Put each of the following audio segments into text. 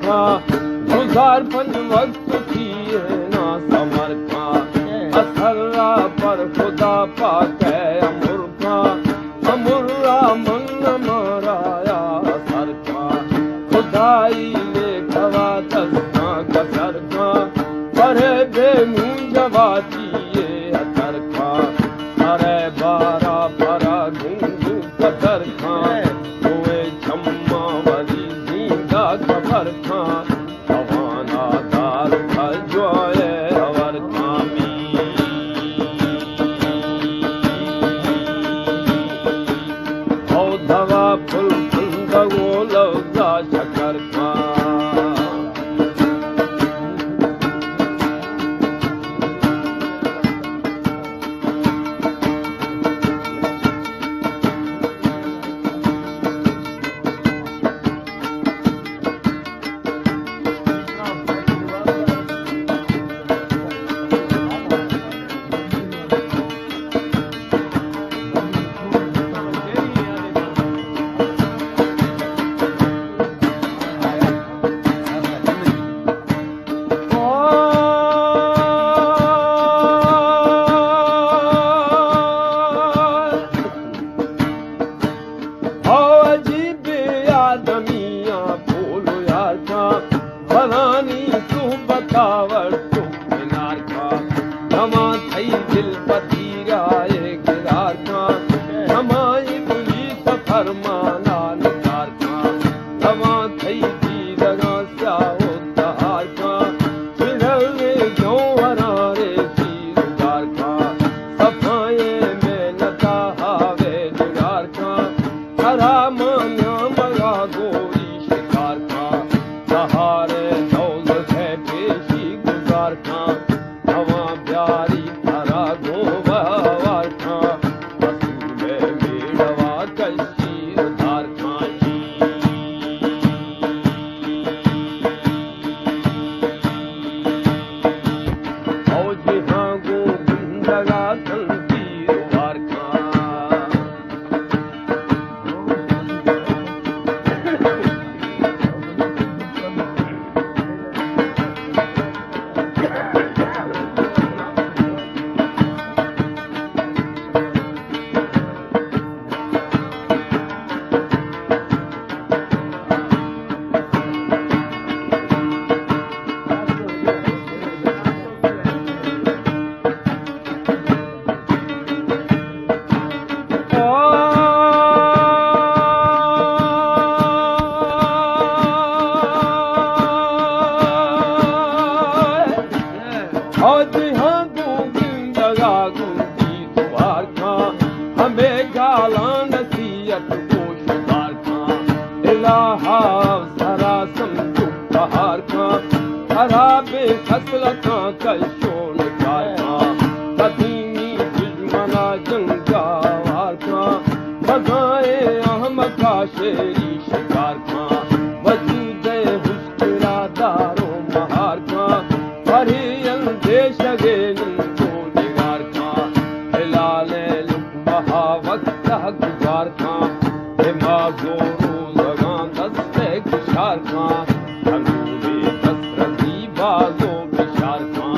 کاں، گزار پنج وقت تھی نا سمر کاں، اثر را پر خدا پاک ہے امر کاں، امر را من مارا یا اثر کاں، خدائی لے کوا دستاں کسر کاں، پر بے مونجوا چیے اثر کاں، ارے بارا پرا گنگ قدر کاں، کوئے چماں ولی زندہ خبر کاں، توانا دار کجوائے اور کامی۔ او دوا پل پندگو لوزا شکر کاں۔ او عجیب آدمیاں پول یار کاں، بلانی تو بتاور تو کنار کاں، نما تئی دل پتیرا اے گرار کاں، نما ابلیس فرمانا نکار کاں، نما تئی دیدگاں سیاہ و تہار کاں، چنوے جوہراں ریسی روزگار کاں، صفائیں محنتا ہاوے دگار کاں، حراماں نیامگا گوری شکار کاں، تہارے دوزخے پیشی گزار کاں، نواں بیاری ترا گوں بہوار کاں، رسول میڑوا کشی دار کاں۔ او جہاں گوں گندگا تنقید وار کاں۔ او جہاں گوں گندگا گوں دیدوار کاں، ہمے گالاں نصیحت گوش دار کاں۔ الہا سرا سمجھو بہار کاں، خرابیں خصلتاں کشو نکار کاں، قدیمی دژمنا جنگا وار کاں، بزائیں احمقا شیری شکار کاں، وجودے ہشکرا دار و مہار کاں، پری اندیشگے نندو نگار کاں، ہلالے لقمہا وقتہ گزار کاں، دماغ و روزگاں دستے گشار کاں، تنوری دسترسی بازو بشار کاں۔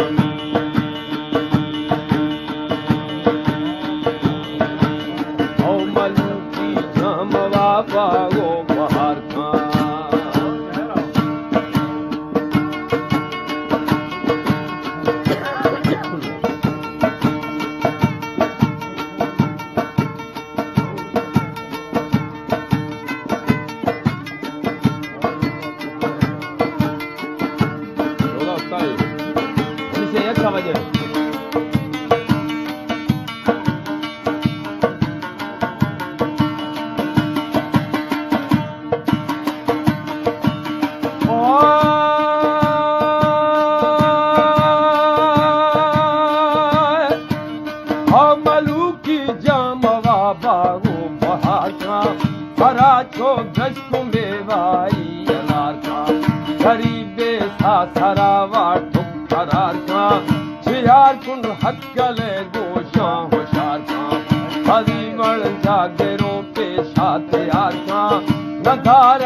او ملوکی جام وا باغو بہار کاں۔ او ملوکی جام وا باغو بہار کاں، ہرا چو گشت میوائی انار کاں، غریبے سا سرا وا ٹک قرار کاں، چیار کن حق گلے گوشاں ہوشار کاں، پدی وڑ جاگرو پیشا تیار کاں، ندار